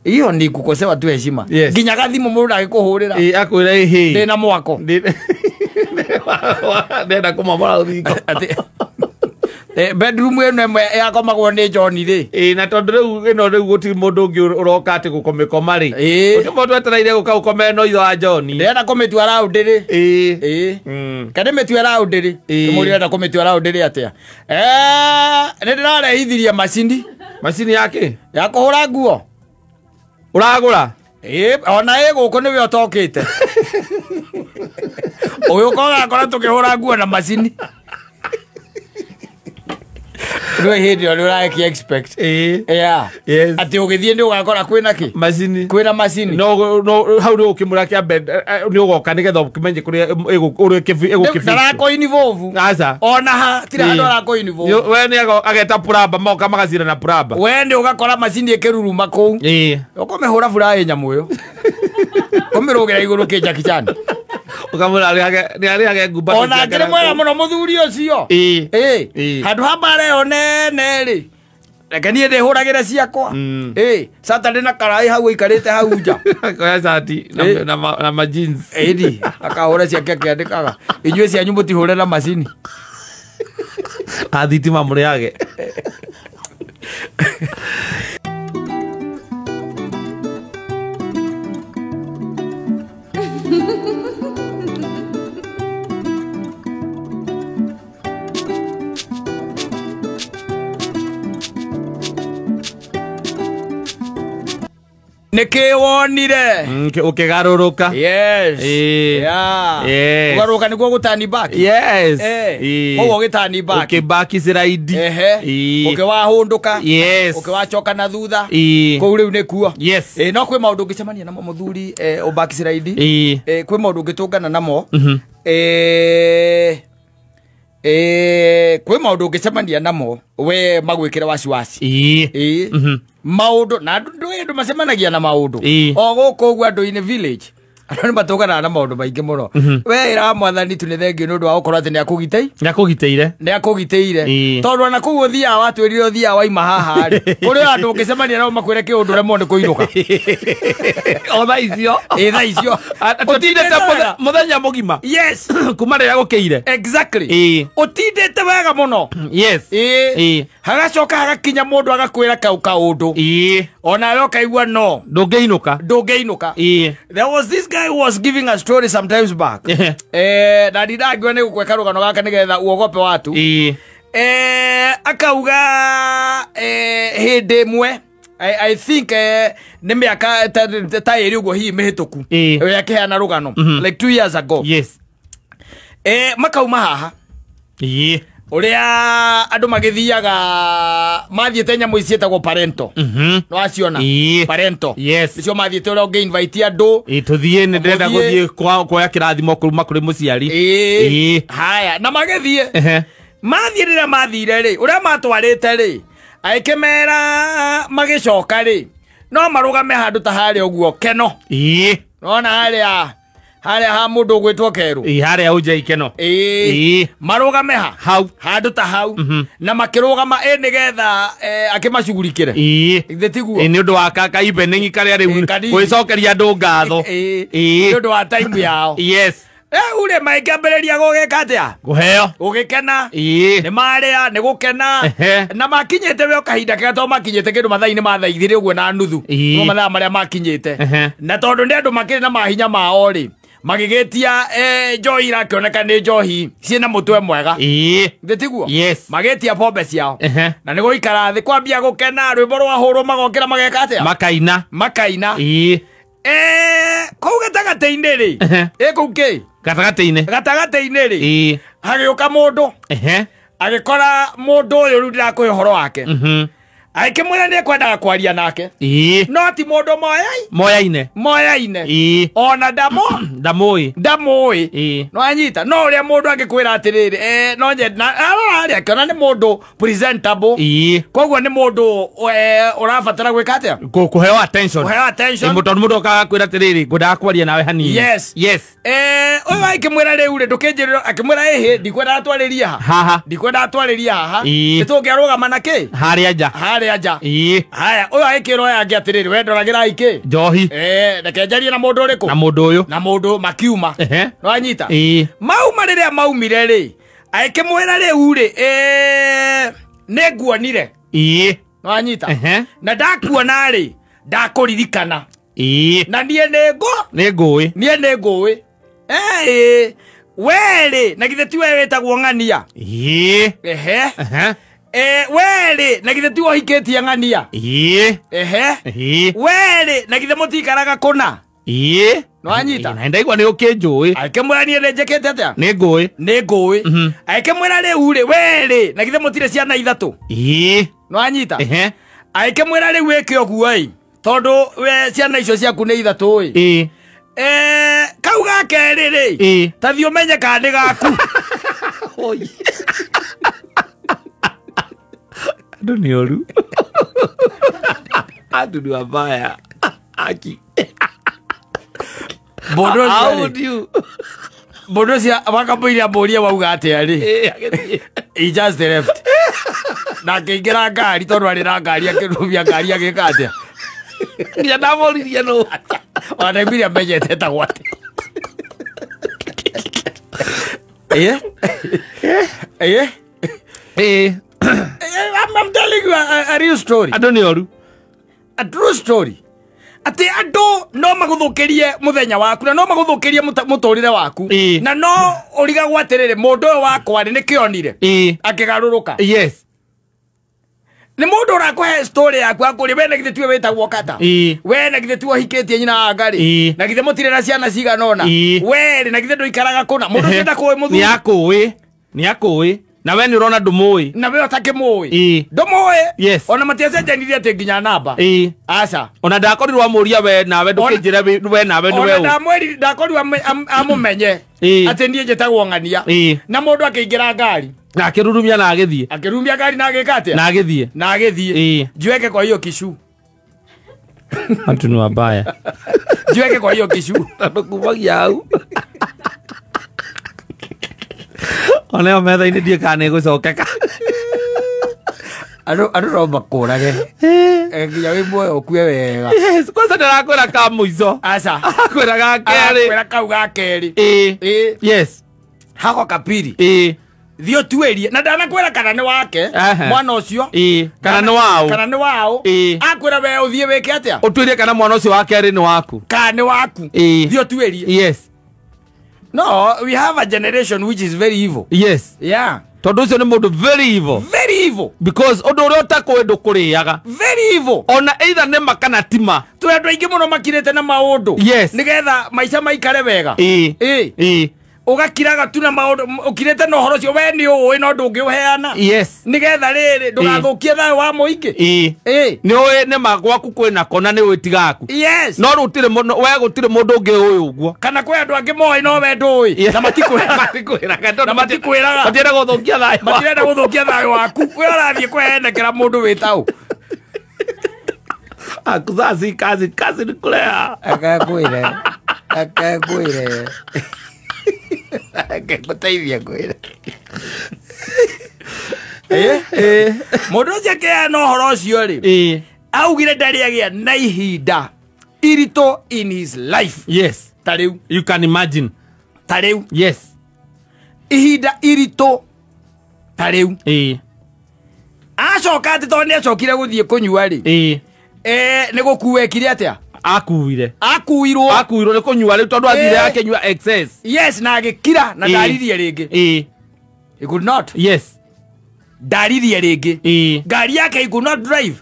Hiyo ni kukosewa tu heshima. Yes. Nginya gathimu mundu agikuhurira. Akwira ĩhĩ. Ndina mwako. Ndenda kumomora rũthingo. Ati bedroom ĩno ĩmwe yakomagwo nĩ John rĩ. Na tondũ rĩu ĩno rĩu gũtirĩ mũndũ ũngĩ ũroka atĩ gũkomĩkoma rĩ. Gũtirĩ mũndũ wetereire gũka gũkoma ĩno itho wa John. Ndĩrenda kũmĩtua round rĩ. Kana ndĩmĩtue round rĩ. Mũndũ ũrenda kũmĩtua round rĩ atĩa? Nĩ ndĩrarehithirie macini. Macini yake? Ya kũhũra nguo. Ũragũra? Ona ĩ gũkũ nĩwe ũtokĩte. Ũgĩũka ũgakora tũkĩhũra nguo na macini. Rĩu hĩndĩ ĩyo nĩ ũraki expect. Yeah. Yes. Atĩ ũgĩthiĩ nĩ ũgakora kwĩna kĩ? Macini. Kwĩna macini. No hau nĩ ũkĩmũra kĩambe nĩ ũgoka nĩgetha ũkĩmenye kũrĩa ĩgũkĩbĩtwo. Ndarako involve. Aca. Ona ha tira andũ arako involve. We nĩ ageta puramba moka magacira na puramba. We nĩ ũgakora macini ĩkĩruruma kũu. Ũkũmĩhũra furaĩ nyamũ ĩyo. Ũmĩrũgĩra igũrũ kĩ Jackie Chan. Ukamwĩra nĩ ngumba. Ona akĩrĩ mwega mũno mũthuri ũcio. Handũ ha mbara ĩyo nene rĩ. Reke niĩ ndĩhũragĩre ciakwa. Saturday na karaĩ hau aikarĩte hau nja. Akoya cati na ma jeans. Ĩni akahũra ciake akĩandĩkaga. Inyuĩ cianyu mũtihũre na macini. A thitima mũrĩage. Nĩkĩ wonire? Ũkĩgarũrũka. Yes. Yeah. Yes. Ũgarũrũka nĩguo gũtani back. Yes. Koguo ũgĩtani back. Ũkĩbaki ciraidi. Ũkĩwahũndũka. Yes. Ũkĩwacoka na thutha. Kũu rĩu nĩkuo. Yes. No kwĩ maũndũ ũngĩcemania namo mũthuri ũbaki ciraidi. Kwĩ maũndũ ũngĩtũngana namo. Kwĩ maũndũ ũngĩcemania namo we magwĩkĩre wasiwasi. Maũndũ na andũ macemanagia na maũndũ o gũkũ ũguo andũ-inĩ village andũ nĩ matũnganaga na maũndũ maingĩ mũno. We ĩra mwathani tu nĩ thengiũ nĩ ũndũ wa gũkorwo atĩ nĩ akũgitĩire tondũ ona kũu ũthiaga watwĩrire ũthiaga waima haha rĩ kũrĩ andũ ũngĩcemania nao makwĩre kĩũndũ ũremwo nĩ kũinũka. O thaa icio. Thaa icio ũtindĩte mũthenya mũgima. Yes. Kuma rĩrĩa gũkĩire. Exactly. Ũtindĩte wega mũno. Yes. Hagacoka hagakinya mũndũ agakwĩra kau kaũndũ. Onawe ũkaigua no ndũngĩinũka. Ndũngĩinũka. There was this guy who was giving a story sometimes back. Na ndindangiwa nĩ gũkweka rũgano gaka nĩgetha uogope watu. Akauga hĩndĩ ĩmwe I think nĩ mĩaka ta ĩrĩ ũguo hihi mĩhĩtũku akĩheana rũgano like 2 years ago. Yes. Makauma haha ũrĩa andũ magĩthiaga mathiĩte nyamũ ici ciĩtagwo parento. No aciona parento. Yes. Nĩcio mathiĩte ũrĩa ũngĩ invite andũ. Tũthiĩ nĩ ndĩrenda gũthiĩ kuoya kĩrathimo kuma kũrĩ mũciari. Haya na magĩthiĩ. Mathiĩ rĩrĩa mathire rĩ ũrĩa matwarĩte rĩ agĩkĩmera magĩcoka rĩ no marũgame handũ ta harĩa ũguo keno. Nona harĩa ha mũndũ ũgwĩtwo Kerũ. Harĩa ũnjei keno. Marũgame ha hau handũ ta hau na makĩrũgama nĩgetha akĩmacugurikĩre. Ithe tiguo. Nĩ ũndũ wa ka evening karĩa rĩu gwĩcokeria andũ ngatho. Nĩ ũndũ wa time yao. Yes. Rĩu rĩ maikĩambĩrĩria gũgĩka atĩa? Kũheo. Gũgĩkena. Nĩ marĩa nĩ gũkena. Na makinyĩte we kahinda kega tondũ makinyĩte kĩndũ mathaa-inĩ ma thaa igĩrĩ ũguo na nuthu. No mathaa marĩa makinyĩte. Na tondũ nĩ andũ makĩrĩ na mahinya mao rĩ magĩgĩtia njohi irakĩoneka nĩ njohi ciĩna mũtwe mwega. Githĩ tiguo? Yes. Magĩtia pombe ciao. Na nĩ gũikara thĩ kwambia gũkena rwĩmbo rwahũrwo magokĩra mageka atĩa? Makaina. Makaina. Kũu gatagatĩ-inĩ rĩ. Kũu kĩ? Gatagatĩ-inĩ. Gatagatĩ-inĩ rĩ. Hagĩũka mũndũ. Agĩkora mũndũ ũyũ rĩu ndĩrakũhe ũhoro wake. Agĩkĩmwĩra nĩ ekwendaga kwaria nake. No ti mũndũ moyaine. Moyaine. Ona ndamũĩ. Ndamũĩ. No anyita. No ũrĩa mũndũ angĩkwĩra atĩrĩrĩ no nyenda arora harĩa akĩona nĩ mũndũ presentable. Koguo nĩ mũndũ ũrabatara gwĩka atĩa? Kũheo attention. Kũheo attention. Tondũ mũndũ okaga kwĩra atĩrĩrĩ ngwendaga kwaria nawe hanini. Yes. Yes. Ũyũ agĩkĩmwĩra rĩu rĩ ndũkĩnjĩrĩra akĩmwĩra ĩhĩ ndikwendaga twarĩrie haha. Haha. Ndikwendaga twarĩrie haha. Nĩ tũngĩarũgama na kĩ? Harĩa nja. harĩa nja. Haya ũyũ agĩkĩra ũyũ angĩ atĩrĩrĩ we ndoragĩra ikĩ njohi reke njarie na mũndũ ũrĩkũ na mũndũ ũyũ na mũndũ makiuma nĩwanyita mauma rĩrĩa maumire rĩ agĩkĩmwĩra rĩu rĩ nĩ nguonire nĩwanyita na ndakuona rĩ ndakũririkana na niĩ nĩ ngũĩ niĩ nĩ ngũĩ we rĩ na githĩ ti we wĩtagwo ng'ania ehe we rĩ na githĩ ti we ũhikĩtie ng'ania ehe we rĩ na githĩ mũtikaraga kũna nĩwanyita na ndaigua nĩ ũkĩnjũĩ akĩmwĩra niĩ nĩ njĩkĩte atĩa nĩ ngũĩ nĩ ngũĩ akĩmwĩra rĩu rĩ we rĩ na githĩ mũtirĩ ciana ithatũ nĩwanyita akĩmwĩra rĩu wĩke ũguo ĩ tondũ we ciana icio ciaku nĩ ithatũ ĩ kau ga kerĩ rĩ ta thiĩ ũmenye kana nĩ gaku andũ nĩ oru andũ nĩ wabaya aki mũndũ ũcio wakamũiria mũrie wauga atĩa rĩ he just left na akĩingĩra ngari tondũ arĩ na ngari akĩrũmia ngari agĩka atĩa nginya ndamũririe nũ ona ndaiguire amenyete etagwo atĩa I'm telling you a real story. Andũ nĩ oru a true story atĩ andũ no magũthũkĩrie mũthenya waku na no magũthũkĩrie mũtũrĩre waku na no ũrigagwo atĩrĩrĩ mũndũ ũyũ wakwa rĩ nĩkĩonire akĩgarũrũka yes nĩ mũndũ ũrakũhe story yaku akũria we na githĩ tiwe wĩtagwo kata we na githĩ tiwe ũhikĩtie nyina wa ngarĩ na githĩ mũtirĩ na ciana cigana ũna we rĩ na githĩ ndũikaraga kũna mũndũ ũcio ndakũĩ mũthuri nĩ akũĩ na we nĩ ũrona ndũmũĩ na we ũtakĩmũĩ ndũmũĩ yes ona matiacenjanirie atĩ nginya namba aca ona ndakorirwo amũria we nawe ndũkĩnjĩre we nawe nĩwe ona ndakorirwo amũmenye atĩ niĩ njĩtagwo ng'ania na mũndũ akĩingĩra ngari na akĩrurumia na agĩthiĩ akĩrurumia ngari na agĩka atĩa na agĩthiĩ na agĩthiĩ njiweke kwa hiyo kishu andũ nĩ wabaya njiweke kwa hiyo kishu tondũ kumagia hau ona ĩyo metha-inĩ ndiĩ kana nĩ ĩgũcokeka andũ no makũrage nginya wĩ muoyo ũkue wega yes kwanza ndĩrakwĩra ka mũico aca akwĩra ga kerĩ akwĩra kau ga kerĩ yes hako kapiri thiĩ ũtuĩrie na ndanakwĩra kana nĩ wake mwana ũcio kana nĩ waũ kana nĩ waũ akwĩra we ũthiĩ wĩke atĩa ũtuĩrie kana mwana ũcio wa kerĩ nĩ waku kana nĩ waku thiĩ ũtuĩrie yes no we have a generation which is very evil yes yeah tondũ ũcio nĩ mũndũ very evil very evil because ũndũ ũrĩa ũtakũĩ ndũkũrĩaga very evil ona either nĩ ma kana ti ma twĩ andũ aingĩ mũno makirĩte na maũndũ yes nĩgetha maica maikare wega ũgakiraga tu na maũndũ ũkirĩte na ũhoro ũcio we nĩ ũĩ no ndũngĩũheana yes nĩgetha rĩrĩ ndũgathũkie thayũ wa mũingĩ nĩ ũĩ nĩ ma gwaku kwĩna kona nĩ ũĩ ti gaku yes no rũtirĩ we gũtirĩ mũndũ ũngĩ ũĩ ũguo kana kwĩ andũ angĩ moĩ no we ndũĩ na matikwĩraga na matikwĩraga matirenda gũthũkia thayũ matirenda gũthũkia thayũ waku we ũrathiĩ kwĩhenekera mũndũ wĩtaũ akuzazi kazi kazi nĩ kũrea akakwĩre ngũteithia ngwĩre mũndũ ũcio akĩheana ũhoro ũcio rĩ augire ndarĩ agĩa na ihinda iritũ in his life yes ta rĩu you can imagine ta rĩu yes ihinda iritũ ta rĩu acoka atĩ tondũ nĩ acokire gũthiĩ kũnyua rĩ nĩ gũkua ekire atĩa akuire akuirwo nĩ kũnyua rĩu tondũ athire akĩnyua excess yes na agĩkira na ndaririe rĩngĩ he could not yes ndaririe rĩngĩ ngari yake he could not drive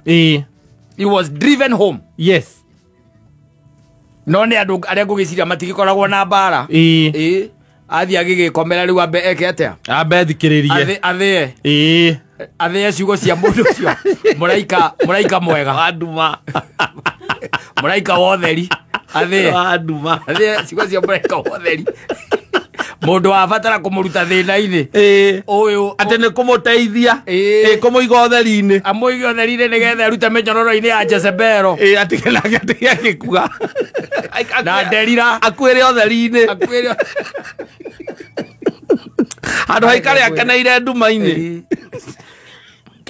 he was driven home yes no nĩ andũ arĩa ngũgĩciria matigĩkoragwo na mbara athiĩ agĩgĩkomera rĩu ambe eke atĩa ambe thikĩrĩrie athĩe athĩe ciugo cia mũndũ ũcio mũraika mwega wa nduma mũraika wa ũtheri athĩe wa nduma athĩe ciugo cia mũraika wa ũtheri mũndũ wabatara kũmũruta thĩna-inĩ ũyũ atĩ nĩ kũmũteithia kũmũiga ũtheri-inĩ amũige ũtheri-inĩ nĩgetha arute mĩnyororo-inĩ ya Jezebelo atige nake atige agĩkua na nderira akuĩre ũtheri-inĩ akuĩre handũ haikare akeneire nduma-inĩ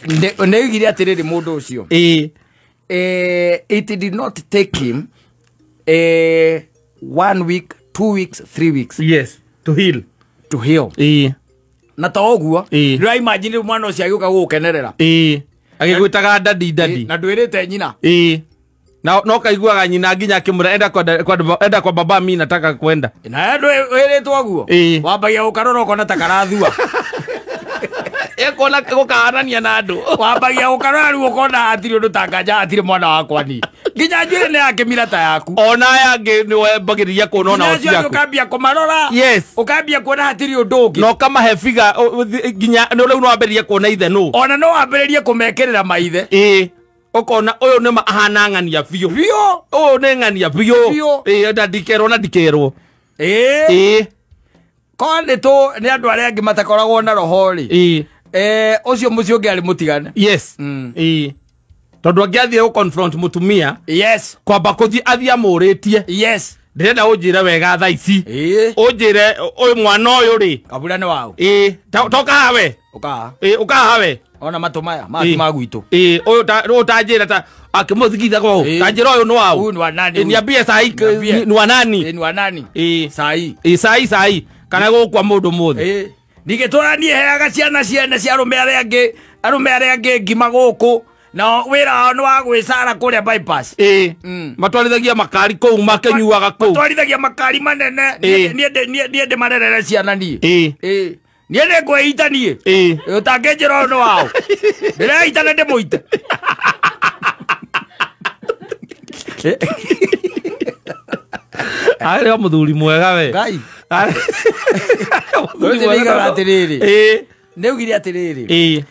Nĩ atĩrĩrĩ mũndũ ũcio. It did not take him 1 week, 2 weeks, 3 weeks. Yes, to heal. To heal. Na ta ũguo, ndĩra imagine mwana ũcio agĩũka gũgũkenerera. Agĩgwĩtaga daddy daddy. Na ndwĩrĩte nyina. Na no kaiguaga nyina nginya akĩmwĩra enda kwa baba mi nataka kwenda. Na ndwĩrĩtwo ũguo. Wambagia gũkarora ũkona ta karathua. Ekona gũkahanania na andũ. Wambagia gũkarora rĩu ũkona hatirĩ ũndũ ta nganja hatirĩ mwana wakwa ni. Nginya njuĩrĩ nĩ yakĩmira ta yaku. Ona aya angĩ nĩ wambagĩrĩria kuona ona o ti yaku. Ũkambia kũmarora. Yes. Ũkambia kuona hatirĩ ũndũ ũngĩ. Na ũkamahe figa nginya rĩu no wambĩrĩrie kuona ithe nũ. Ona no wambĩrĩrie kũmekĩrĩra maithe. Ũkona ũyũ nĩ ahana ng'ania biũ. Biũ. Ũyũ nĩ ng'ania biũ. Na ndikerwo na ndikerwo. Ko nĩ tũ nĩ andũ arĩa angĩ matakoragwo na roho rĩ. Ũcio mũciĩ ũngĩ arĩ mũtigane. Yes. Tondũ angĩathiĩ gũ confront mũtumia. Yes. Kwamba kũthiĩ athiĩ amũrĩtie. Yes. Ndĩrenda ũnjĩre wega thaa ici. Ũnjĩre ũyũ mwana ũyũ rĩ. Kabura nĩ waũ. Toka haha we. Ũka. Ũka haha we. Ona matũ maya ma gwitũ. Ũyũ ũtanjĩra ta akĩmũthikitha kwa ũũ. Tanjĩra ũyũ nĩ waũ. Ũyũ nĩ wa nani. Niambie sahi ni wa nani. Ni wa nani. Sahi. Sahi sahi. Kana gũkua mũndũ mũthĩ. Ningĩtũra niĩ heaga ciana ciene cia arũme arĩa angĩ arũme arĩa angĩ ngima gũkũ. Na wĩra wao nĩ wa gwĩcara kũrĩa bypass. Matwarithagia makari kũu makĩnyuaga kũu. Matwarithagia makari manene. Niĩ ndĩmarerere ciana niĩ. Niĩ nĩ ngwĩita niĩ. Ũtangĩnjĩra ũyũ nĩ waũ. Ndĩreita na ndĩmũite. Arĩ o mũthuri mwega we. Ngai. Atĩrĩrĩ. Nĩ ugire atĩrĩrĩ.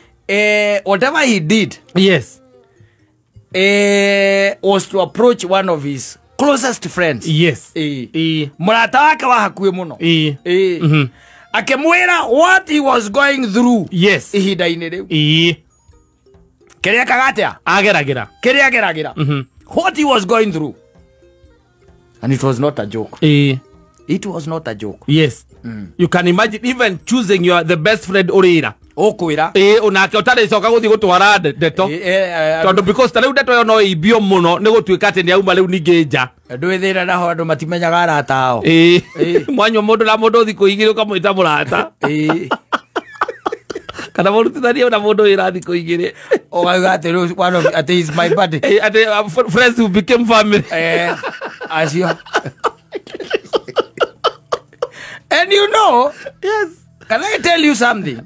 Whatever he did, yes, was to approach one of his closest friends. Yes. Mũrata wake wa hakuhĩ mũno. Akĩmwĩra what he was going through. Yes. Ihinda-inĩ rĩu. Kĩrĩa ekaga atĩa? Ageragĩra. Kĩrĩa ageragĩra. What he was going through. And it was not a joke. It was not a joke. Yes. You can imagine even choosing your the best friend ũrĩra. Ũkwĩra. Onake ũtarĩcoka gũthiĩ gũtwara ndeto. Tondũ because ta rĩu ndeto ĩyo no ĩimbio mũno nĩ gũtuĩka atĩ nĩ auma rĩu ningĩ nja. Ndũĩ thĩna naho andũ matimenyaga arata ao. Mwanyua mũndũ na mũndũ thikũ igĩrĩ ũkamwĩta mũrata. Kana mũrutithanie na mũndũ wĩra thikũ igĩrĩ. Ũgauga atĩ rĩu one of atĩ is my buddy. Atĩ friends who became family. Acio. And you know, yes. Can I tell you something?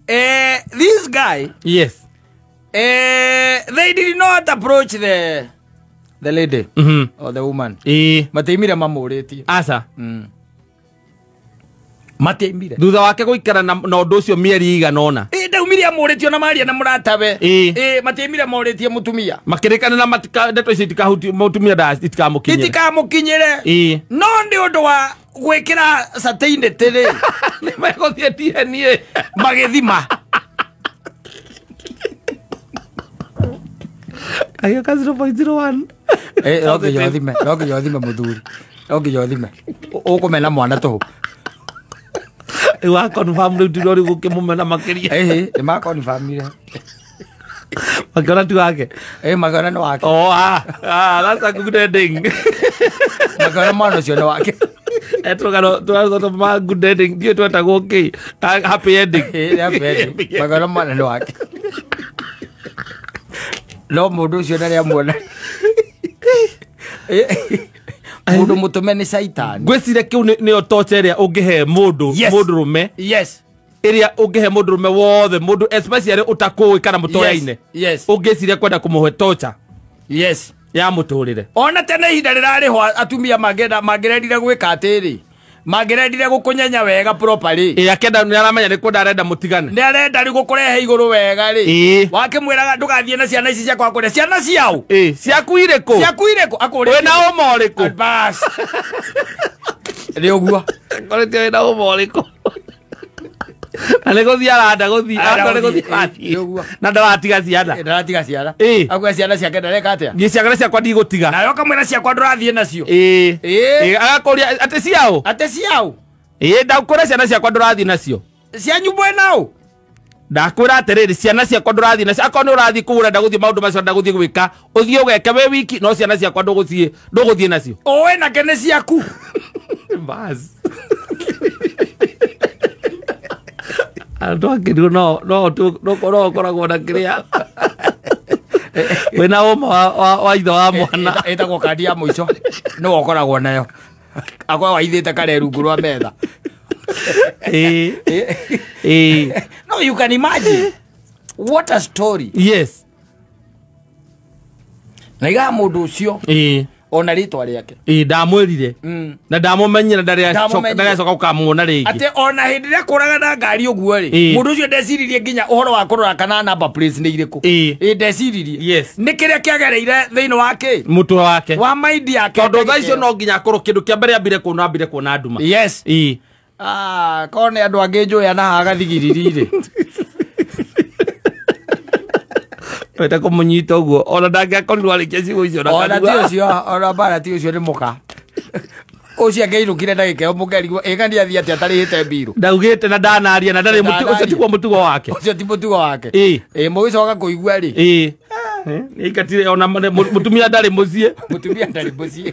This guy, yes, they did not approach the lady or the woman. Matiimire mamũrĩtie. Asa. Matiimire. Thutha wake gũikara na ũndũ ũcio mĩeri igana ũna. Ndaumire amũrĩtie ona maria na mũratawe. Matiimire morĩtie mũtumia. Makĩrĩkana na matika ndeto ici itikahuti mũtumia itikamũkinyĩre. Itikamũkinyĩre. No nĩ ũndũ wa gwĩkĩra certainty rĩ. Nĩ megũthiĩ DNA. Magĩthima. Agĩũka 0.01. No nginya ũthime, no nginya ũthime mũthuri. No nginya ũthime. Ũkũmena mwana tũhũ. Rĩu a confirm rĩu tirori gũkĩmũmena makĩria. Nĩ ma confirmire. Makĩona ti wake. Makĩona nĩ wake. Oh, that's a good ending. Makĩona mwana ũcio nĩ wake. Tũgano tũrathoto ma good ending ndiũ twetagwo kĩ happy ending. Happy ending. Makĩona mwana nĩ wake. No mũndũ ũcio ndarĩ amuona. Mũndũ mũtũme nĩ caitani. Ngwĩciria kĩu nĩyo torch ĩrĩa ũngĩhe mũndũ mũndũrũme. Yes. Ĩrĩa ũngĩhe mũndũrũme wothe mũndũ especially ũtakũĩ kana mũtoyaine. Yes. Ũngĩciria kwenda kũmũhe torture. Yes. Ya mũtũrĩre. Ona tene ihinda rĩrarĩho atumia mangĩrendire gwĩka atĩrĩ. Mangĩrendire gũkũnyenya wega properly. Akĩenda nĩ aramenya nĩ kwenda arenda mũtigane. Nĩ arenda rĩu gũkũrehe igũrũ wega rĩ. Wakĩmwĩraga ndũgathiĩ na ciana ici ciakwa kũrĩa. Ciana ciao. Ciaku irĩkũ? Ciaku irĩkũ? Akũrĩtie. Wĩna ũma ũrĩkũ? Bas. Nĩ ũguo. Akũrĩtie wĩna ũma ũrĩkũ? Na nĩ gũthiĩ aranda gũthiĩ. Nĩ gũthiĩ arathiĩ. Na ndaratiga ciana. Ndaratiga ciana. Akuga ciana ciake ndareka atĩa? Niĩ ciana ciakwa ndigũtiga. Nawe ũkamwĩra ciakwa ndũrathiĩ nacio. Agakũria atĩ ciao? Atĩ ciao? Ndakũria ciana ciakwa ndũrathiĩ nacio. Cianyu mwena ũ? Ndakwĩra atĩrĩrĩ, ciana ciakwa ndũrathiĩ nacio, akorwo nĩ ũrathiĩ kũu ũrenda gũthiĩ maũndũ macio ũrenda gũthiĩ gwĩka, ũthiĩ ũgeke wĩ wiki, no ciana ciakwa ndũgũthiĩ nacio. Ũĩ nake nĩ ciaku. Bas. Andũ angĩ no no no ũkoragwo na kĩrĩa wĩna ũma wa ithe wa mwana. Ĩtagwo kandi ya mũico, nĩwe ũkoragwo nayo. Akorwo waithĩte kare rungu rwa metha. No, you can imagine what a story. Yes. Na iga mũndũ ũcio ona rĩtwa rĩake. Ndamwĩrire. Na ndamũmenyire, ndarĩacoka gũkamuona rĩngĩ. Atĩ ona hĩndĩ ĩrĩa kũraga na ngari ũguo rĩ, mũndũ ũcio ndeciririe nginya ũhoro wa kũrora kana number plate nĩ irĩkũ. Ndeciririe. Yes. Nĩ kĩrĩa kĩagereire thĩinĩ wa kĩ? Mũtwe wake. Wa mind yake. Tondũ thaa icio no nginya akorwo kĩndũ kĩa mbere ambire kuona, ambire kuona nduma. Yes. Korwo nĩ andũ angĩ njũĩ na haha gathigiriri rĩ. Twete kũmũnyita ũguo ona ndangĩakorirwo arĩkia ciugo icio na Ona ti ũcio, ona mbara ti ũcio nĩ mũka. Ũcio angĩainũkire ndagĩka ĩyo mũkerigwo ĩga nĩ athiĩ atĩa atarĩhĩte mbirũ. Ndaugĩte na ndanaria na ndarĩ mũtugo, ũcio tiguo mũtugo wake. Ũcio ti mũtugo wake. Mũgĩcoka kũigua rĩ. Nĩaingatire ona mũtumia ndarĩ mũciĩ. Mũtumia ndarĩ mũciĩ.